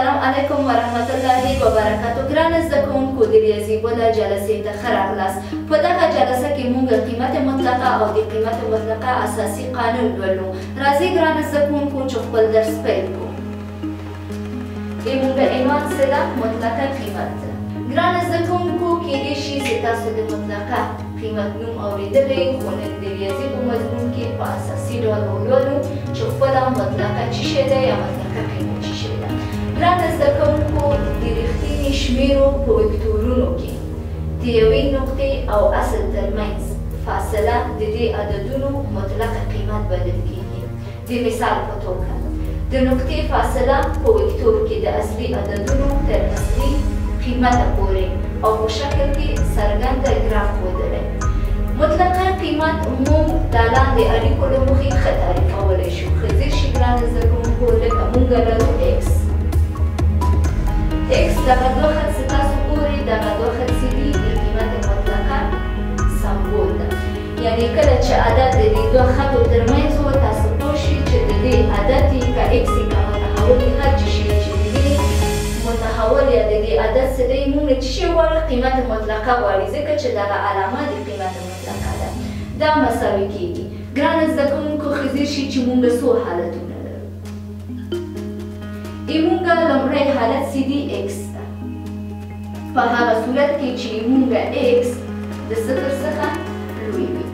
السلام علیکم ورحمت الله وبرکاتو. ګران زده کوونکو، د ریاضي بله جلسې ته ښه راغلاست. په دغه جلسه کې موږ قیمت مطلقه او د قیمت مطلقه اساسي قانون لولو. راځئ ګران زده کوونکو چې خپل درس پیل کړو. موږ عنوان څه ده؟ مطلقه قیمت ده. ګران زده کوونکو، کیدای شي چې تاسو د مطلقه قیمت نوم اورېدلی، خو نن د ریاضي په مضمون کې په اساسي ډول ولولو چې خپله مطلقه څه شی ده یا مطلقه قیمت څه شی ده. ګران زده کوونکو، د رښتیني شمېرو په وکتورونو کې د یوې نقطې او اصل ترمنځ فاصله د دې عددونو مطلقه قیمت بلل کیږي. د مثال په توګه، د نقطې فاصله په وکتور کې د اصلي عددونو تر اصلي قیمته پورې او په شکل کې څرګنده ګراف ښودلی. مطلقه قیمت موږ د لاندې اړیکو له مخې ښه تعریفولی شو. ښه ځیر شي ګرانه زده کوونکو، لکه موږ لرو ایکس، ایکس دغه دوه خط چې تاسو ګورئ، دغه دوه خط چې دي د قیمت مطلقه سمبول ده. یعنې کله چې عدد د دې دوه خطو ترمنځ و، تاسو پوه شئ چې د دې عدد یې که ایکس یې که متحول یې، هر څه شی چې د دې متحول یا د دې عدد څه دی، موږ څه شی غواړو؟ قیمت مطلقه غواړي، ځکه چې دغه علامه د قیمت مطلقه ده. دا مساوي کېږي. ګرانه زده کوونکو، ښه ځیر شئ چې موږ څو حالتونه لرو. موږ لومړی حالت څه دي؟ ایکس ده. په هغه صورت کې چې موږ ایکس د صفر څخه لوی وي.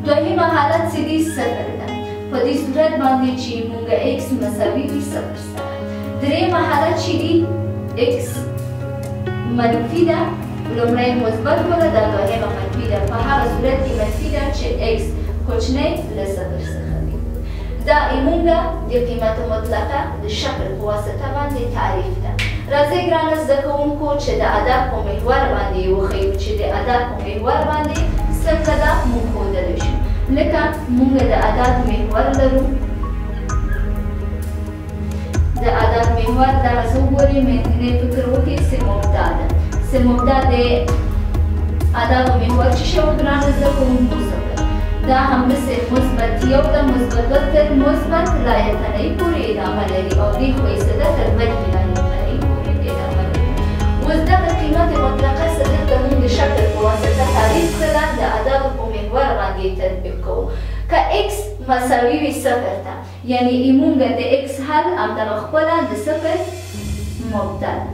دوهمه حالت څه دي؟ صفر ده. په دې صورت باندې چې موږ ایکس مساوي وي صفر سره. درېیمه حالت چې دي ایکس منفي ده. لومړی مثبت وله، دا دوهمه منفي ده. په هغه صورت کې منفي ده چې ایکس کوچنی له صفر څخه وي. دا موږ د قیمت مطلقه د شکل په واسطه باندې تعریف ده. راځئ ګرانه زده کوونکو چې د عدد په محور باندې یې وښیو چې د عدد په محور باندې څنګه دا موږ ښودلی شو. لکه موږ د عدد محور لرو. د عدد محور دغه څه وګورئ، منځنی فکر وکړئ، څه مبدا ده. څه مبدا د عدد محور څه شی و ګرانه زده کوونکو؟ صفر. دا همداسې مثبت یو ده، مثبت دوه تر مثبت لایتنۍ پورې ادامه لري، او دې خو یې څه ده؟ تر منفي لایتنۍ پورې ادامه لري. اوس دغه قیمت مطلقه څه دلته موږ د شکل په واسطه تعریف کړله، د عددو په محور باندې تطبیق کوو. که ایکس مساوي وي صفر ته، یعنې موږ د ایکس حل همدغه خپله د صفر مبدا ده.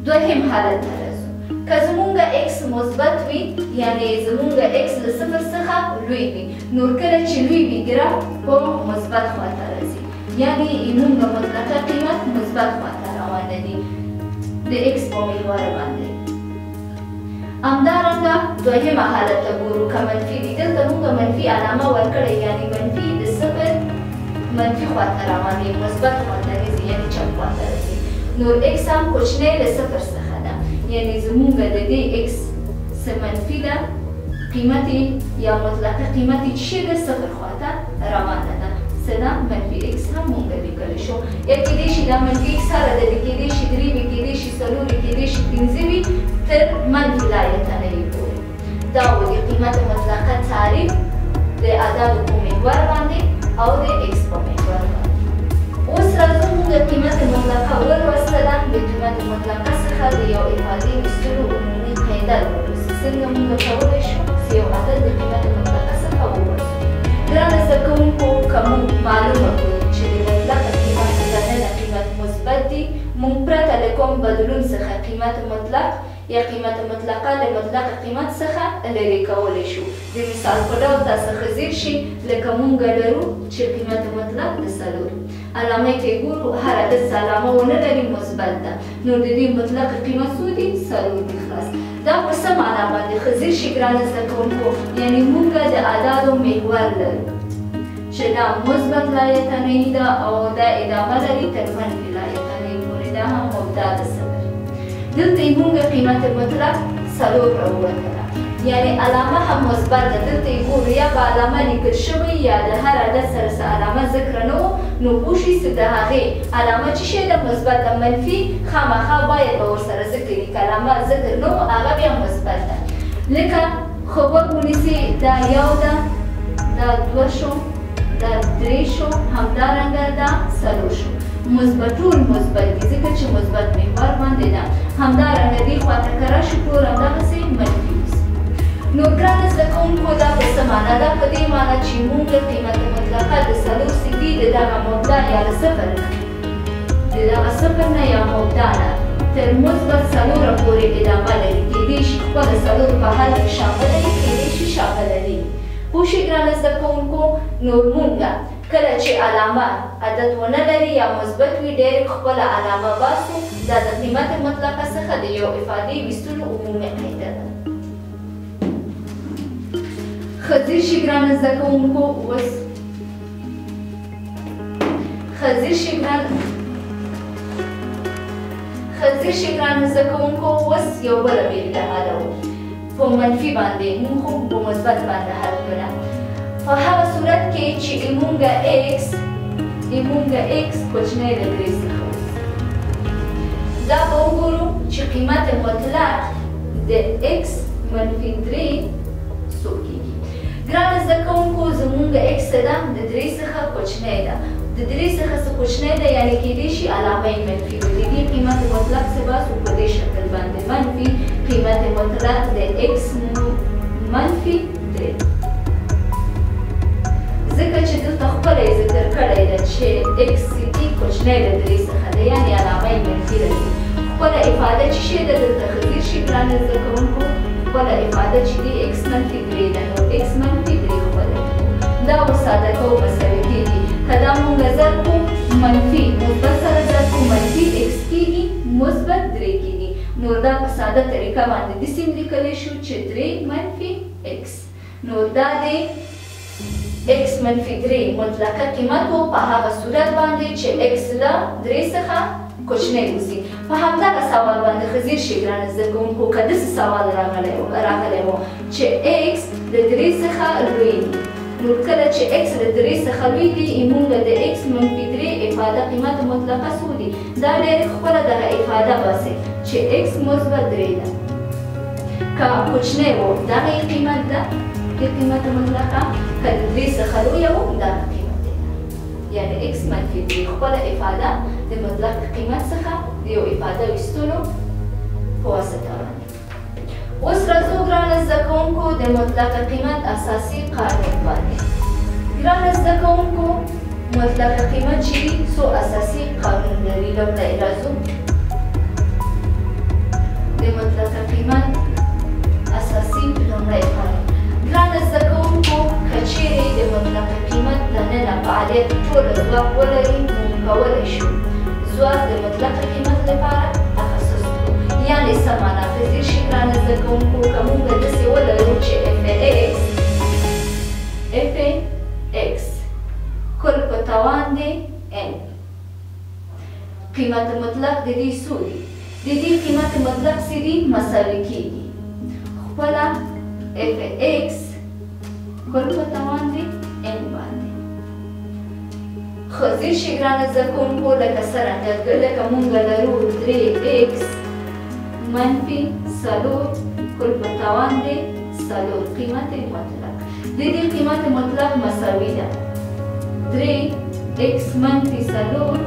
دوهم حالت ته راځو. که زمونږ ایکس مثبت وي، یعنې زمونږ ایکس له صفر څخه لوی وي، نور کله چې لوی وي ګراف په مثبت خواته راځي، یعنې موږ مطلقه قیمت مثبت خواته روانه دي د ایکس په محور باندې. همدارنګه دوهمه حالت ته ګورو، که منفي وي، دلته موږ منفي علامه ورکړې، یعنې منفي د صفر منفي خواته روان دی، مثبت خواته نه ځي، یعنې چپ خواته راځي. نور ایکس هم کوچنی له صفر څخه ده، یعنې زمونږ د دې ایکس څه منفي ده، قیمت یا مطلقه قیمت یې څه شی ده؟ صفر خواته روانه ده. څه ده؟ منفي ایکس هم مونږ لیکلی شو. یا کیدای شي دا منفي ایکس هر عدد کیدای شي درې وي، کیدای شي څلور وي، کیدای شي پنځه وي، تر منفي لایتنۍ پورې. دا و د قیمت مطلقه تعریف د عددو په محور باندې او د ایکس په محور باندې. اوس راځو موږ قیمت مطلقه ولوستله. د قیمت مطلقه څخه د یو افادې ویستلو عمومي قاعده لولو، چې څنګه موږ کولی شو چې یو عدد د قیمت مطلقه څخه وباسو. ګرانه زده کوونکو، که موږ معلومه کړو چې د مطلقه قیمت دننه قیمت مثبت دي، موږ پرته له کوم بدلون څخه قیمت مطلق یا قیمت مطلقه له مطلق قیمت څخه لرې کولی شو. د مثال په ډول تاسو ښه ځیر شئ، لکه موږ لرو چې قیمت مطلق د څلور، علامه ته ګورو، هر عدد څه علامه ونه لري مثبت ده، نو د دې مطلق قیمت څو دي؟ څلور دي. خلاص. دا په څه معنا باندې؟ ښه ځیر شئ ګرانه زده کوونکو، یعنې موږ د اعدادو محور لرو چې دا مثبت لایتنۍ ده او دا ادامه لري تر منفي لایتنۍ پورې، دا هم مبدا ده صفر. دلته یې موږ قیمت مطلق څلور راووتله، یعنې علامه هم مثبت ده. دلته یې ګورو یا به علامه لیکل شوې یا د هر عدد سره څه علامه ذکر نه و، نو پوه شئ چې د هغې علامه څه شی ده؟ مثبت ده. منفي خامخا باید به ورسره ذکر وي، که علامه ذکر نه و هغه بیا مثبت ده. لکه ښه غوږ ونیسئ، دا یو ده، دا دوه شو، دا درې شو، همدارنګه دا څلور شو. مثبت ټول مثبت دي، ځکه چې مثبت محور باندې ده. همدارنګه دې خواته که راشو ټول همدغسې منفي اوسي. نو ګرانه زده کوونکو دا په څه معنا ده؟ په دې معنا چې موږ قیمت مطلقه د څلور سیدي د دغه مبدا یا د صفر نه، د دغه صفر نه یا مبدا نه تر مثبت څلوره پورې ادامه لري. کیدای شي خپله څلور په حل کې شامله وي، کیدای شي شامله نه وي. پوه شئ ګرانه زده کوونکو؟ نور مونږ کله چې علامه عدد ونه لري یا مثبت وي ډایرکټ خپله علامه باسو. دا د قیمت مطلقه څخه د یو افادې ویستلو عمومي قاعده ده. ښه ځیر شي ګرانه زده کوونکو اوس ښه ځیر شي ګرانه زده کوونکو اوس یو بله بېلګه حلوو په منفي باندې. مونږ خو په مثبت باندې حل کړه. په هغه صورت کې چې مونږه ایکس کوچنی د درې څخه اوسي، دا به وګورو چې قیمت مطلق د ایکس منفي درې څو کېږي. ګرانه زده کوونکو زمونږ ایکس ده د درې څخه کوچنی ده، د درې څخه څه کوچنی ده، یعنې کیدای شي علامه یې منفي وي. د دې قیمت مطلق څه باسو په دې شکل باندې منفي قیمت مطلق د ایکس منفي درې، ځکه چې دلته خپله یې ذکر کړی ده چې ایکس سیدي کوچنی د درې څخه ده، یعنې علامه یې منفي راځي. خپله افاده چې شی ده دلته ښه ځیر شي ګرانه زده کوونکو، خپله افاده چې دي ایکس منفي درې ده، نو ایکس منفي درې خپله لیکو. دا اوس ساده کوو مساوي کېږي. که دا مونږ ضرب کړو منفي مثبت سره ضرب کړو منفي ایکس کېږي مثبت درې کېږي. نور دا په ساده طریقه باندې داسې هم لیکلی شو چې درې منفي ایکس. نور دا دی ایکس منفي درې مطلقه قیمت و په هغه صورت باندې چې ایکس له درې څخه کوچنی اوسي. په همدغه سوال باندې ښه ځیر شئ ګرانه زده کوونکو، که داسې سوال راغلی و چې ایکس له درې څخه لوی دي، نو کله چې ایکس له درې څخه لوی دي مونږ د ایکس منفي درې افاده قیمت مطلقه څو دي، دا ډایرکټ خپله دغه افاده باسئ چې ایکس مثبت درې ده. که کوچنی و دغه یې قیمت ده د قیمت مطلقه، که د درې څخه لویه و دغه قیمت ده، یعنې ایکس منفي درې خپله افاده د مطلق قیمت څخه د یو افاده ویستلو په واسطه باندې. اوس راځو ګرانه زده کوونکو د مطلق قیمت اساسي قانون باندې. ګرانه زده کوونکو مطلق قیمت چې دي څو اساسي قانون لري. لومړی راځو د مطلق قیمت اساسي لومړی قانون. ګرانه زده کوونکو که چیرې د مطلق قیمت دننه فعالیت ټوله ځواک ولري، موږ کولی شو ځواک د مطلق قیمت لپاره تخصص کړو. یعنې څه معنا؟ که ځیر شي ګرانه زده کوونکو که موږ داسې ولرو چې اف ایکس کل په توان دی ان، قیمت مطلق د دې څو دي؟ د دې قیمت مطلق څه دي؟ مساوي کېږي خپله اف ایکس کل په توان دی ان باندې. ښه ځیر شئ ګرانه زده کوونکو لکه څرنګه لکه مونږ لرو درې ایکس منفي څلور کل په توان دی څلور قیمت مطلق. د دې قیمت مطلق مساوي ده درې ایکس منفي څلور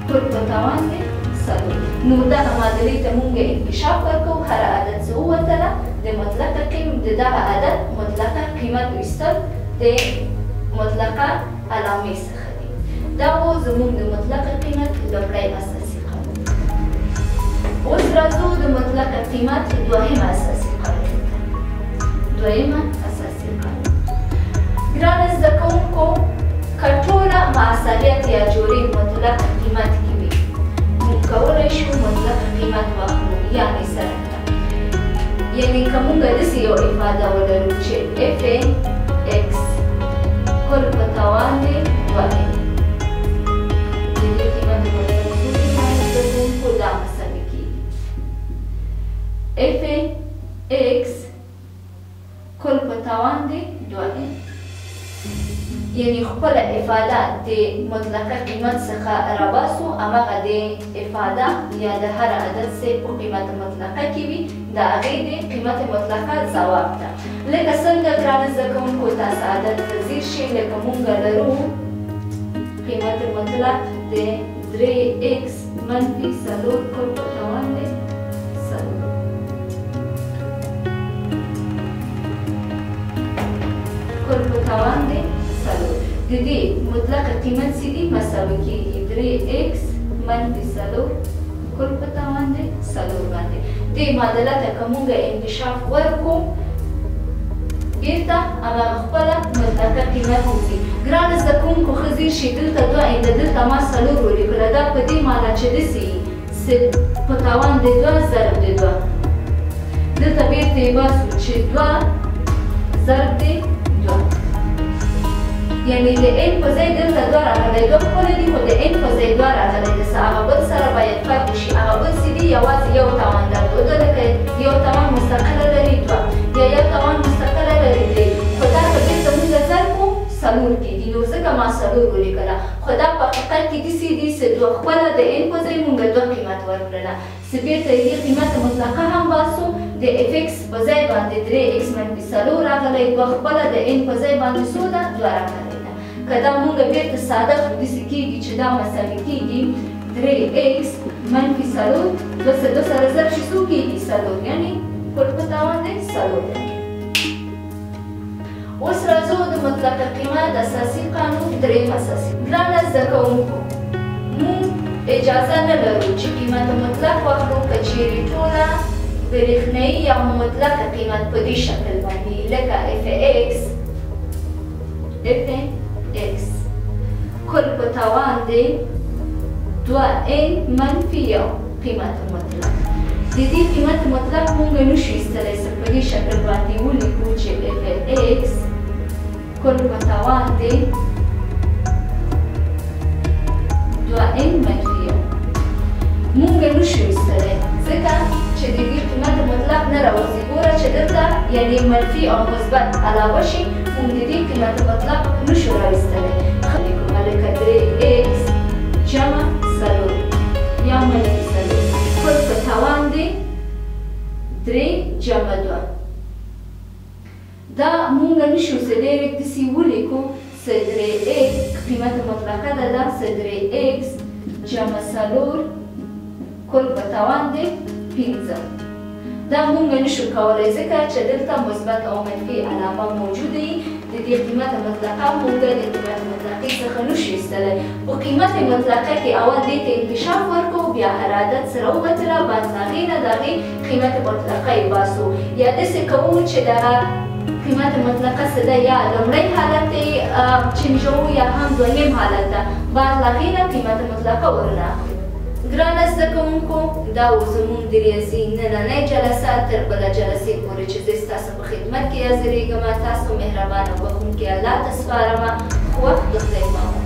کل په توان دی څلور. نو دغه معادلې ته مونږ انکشاف ورکوو، هره عدد څه ووتله د مطلقه قیم د دغه عدد مطلقه قیمت ویستل د مطلقه علامې څخه دي. دا و زموږ د مطلقه قیمت لومړی اساسي قانون. اوس راځو د مطلقه قیمت دوهم اساسي قانون ته. دویمه اساسي قانون ګرانه زده کوونکو که ټوله معصبیت یا جوړې مطلق قیمت کې وي، موږ کولی شو مطلق قیمت واخلو. یعنې څرنګه؟ یعنې که موږ داسې یو افاده ولرو چې اف ایکس کل په توان دی دوه ان، د دې قیمت مطلق څو دی ګرانه زده کوونکو؟ دا مساوي کېږي اف ایکس کل په توان دی دوه ان، یعنې خپله افاده د مطلقه قیمت څخه راباسو، هماغه د افاده یا د هر عدد څه په قیمت مطلقه کې وي د هغې د قیمت مطلقه ځواب ده. لکه څنګه ګرانه زده کوونکو تاسو عدد ته ځیر شئ، لکه مونږ لرو قیمت مطلق د درې ایکس منفي څلور کل په توان دی څلور. کل په توان دی څلور. د دې مطلق قیمت څه دي؟ مساوي کېږي درې ایکس منفي څلور کل په توان دی څلور باندې. دې معادله ته که مونږ انکشاف ورکړو بیرته هغه خپله مطلقه قیمت وځي. ګرانه زده کوونکو ښه ځیر شئ، دلته دوه اینده دلته ما څلور ولیکله، دا په دې معنا چې داسې په توان د دوه ضرب د دوه، دلته بیرته یې باسو چې دوه ضرب د دوه، یعنی د n په ځای دلته دوه راغلی، دوه خپله دي خو د n په ځای دوه راغلی دی، هغه بل سره باید فرق وشي. هغه بل څه دي؟ یوازې یو توان درلوده، لکه یو توان مستقله لري دوه، یا یو توان مستقله لري درې، خو دا که بیرته مونږ ضرب کړو څلور کېږي، نو ځکه ما څلور ولیکله. خو دا په حقیقت کې داسې دي چې دوه خپله د n په ځای مونږ دوه قیمت ورکړله، چې بیرته یې قیمت مطلقه هم باسو، د اف ایکس په ځای باندې درې ایکس منفي څلور راغلی، دوه خپله د n په ځای باندې څو ده؟ دوه راغلی ده. که دا مونږ بیرته ساده کړو داسې کېږي چې دا مساوي کېږي درې ایکس منفي څلور، دوه دوه سره ضرب شي څو کېږي؟ څلور، یعنې کل په توان دی څلور دی. اوس راځو د مطلق قیمت اساسي قانون دریم اساسي. ګرانه زده کوونکو، مونږ اجازه نه لرو چې قیمت مطلق واخلو که چیرې ټوله برېښنایي یا مطلق قیمت په دې شکل باندې لکه اف ایکس اف ایکس کل په توان دی دوه ان منفي یو قیمت مطلق. د دې قیمت مطلق مونږ نشو ایستلی چې په دې شکل باندې ولیکو چې اف ایکس کل په توان دی دوه ان منفي یو، مونږ نشو ایستلی ځکه چې د دې قیمت مطلق نه راوځي. ګوره چې دلته یعنې منفي او مثبت علاوه شي، مونږ د دې قیمت مطلق نشو راویستلی. لکه درې ایکس جمع څلور یا منفي څلور کل په توان دی درې جمع دوه، دا مونږ نشو څه ډایرکټ داسې ولیکو څه درې ایکس قیمت مطلقه ده، دا څه درې ایکس جمع څلور کل په توان دی پنځه. دا مونږ نشو کولی ځکه چې دلته مثبت او منفي علامه موجوده وي، د دې قیمت مطلقه مونږ د قیمت مطلقې څخه نشو ایستلی. په قیمت مطلقه کې اول دې ته انکشاف ورکړو، بیا هر عدد سره ووتله، بعد له هغې نه د هغې قیمت مطلقه یې باسو، یا داسې کوو چې دغه قیمت مطلقه څه ده، یا لومړی حالت ته یې چینجوو یا هم دویم حالت ته، بعد له هغې نه قیمت مطلقه ورنه اخلو. ګرانه زده کوونکو، دا و زموږ د ریاضي نننۍ جلسه. تر بله جلسې پورې چې زه ستاسو په خدمت کې حاضرېږم، تاسو مهربان او بخښونکي الله ته سپارم. وخت د خدای په امان.